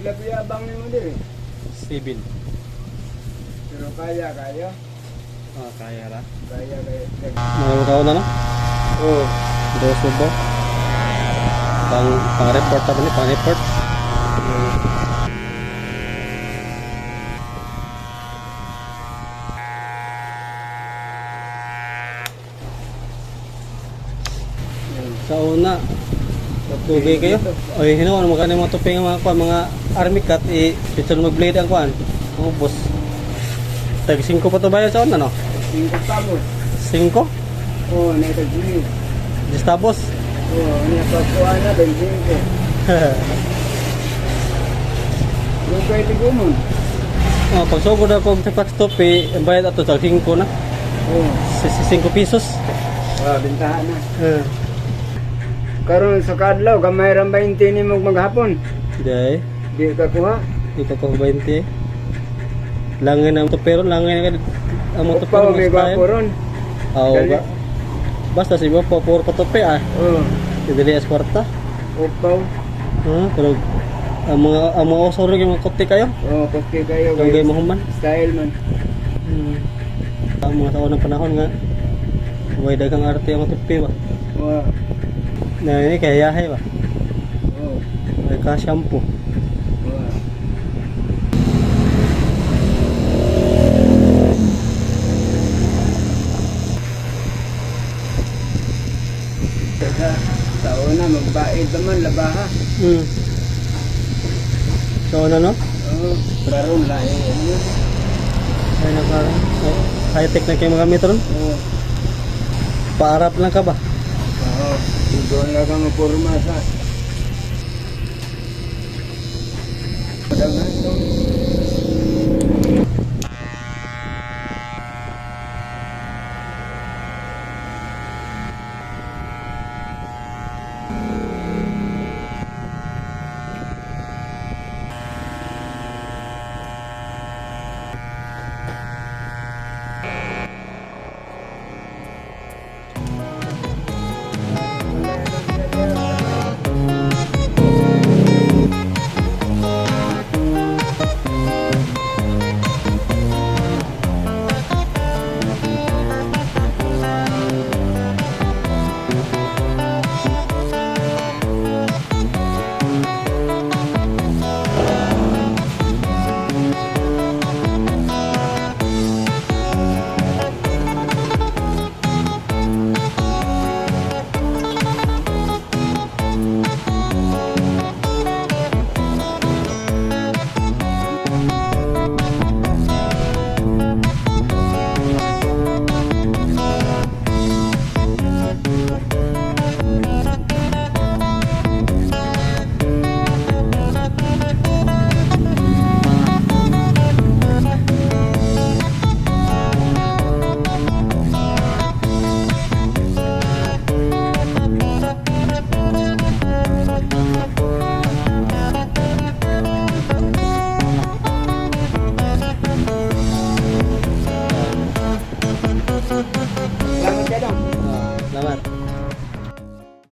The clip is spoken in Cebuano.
Pila pa abang nimo diri. 7. Pero kaya kaya. Ah, kaya ra. Kaya kaya. Mga kaon na no? Oh, Dos ba? Pang pang report pa ni, pang report. Sa una, dugay kayo. Oy, hinuon mo kani mga tupi nga mga kuan, mga army cut i picture mag blade ang kuan. Ubos. Tag 5 pa to ba sa una no? 5 tapos. 5? Oh, naitag ni. Tapos. Oh, niya pagkuha na 25. Dugay tigumon. Oh, pag sugod ako sa tupi, ang bayad ato tag 5 na. Oh, 5 pesos. ah, bintahan na. Eh. Karon sa kadlaw gamay ra 20 nimo maghapon. Di, Di ka kuha. di ka ko 20. Langay na ang tupero, langay na ang mga tupero. Upaw may gwapo ron. Oo Dali. ba? Basta si Bopo, puro pa tupi ah. Oh, Dili as kwarta. upaw. Ah, pero ang mga oso rin yung mga kuti kayo. Oh, kopi kayo. Dugay mahuman. Style man. Ang mga sa unang panahon nga, way daghang arte ang mga tupi ba. Wa. Na ini kaya yahay ba. Oh. May ka shampoo. Wa. Sa taon na magbaid pa man labaha. So ano no? Oh, karon lahi ano. Ay naka high tech na kayo mga gamit ron. Oh. Paarap lang ka ba? Oo, doon lang ka mapurma sa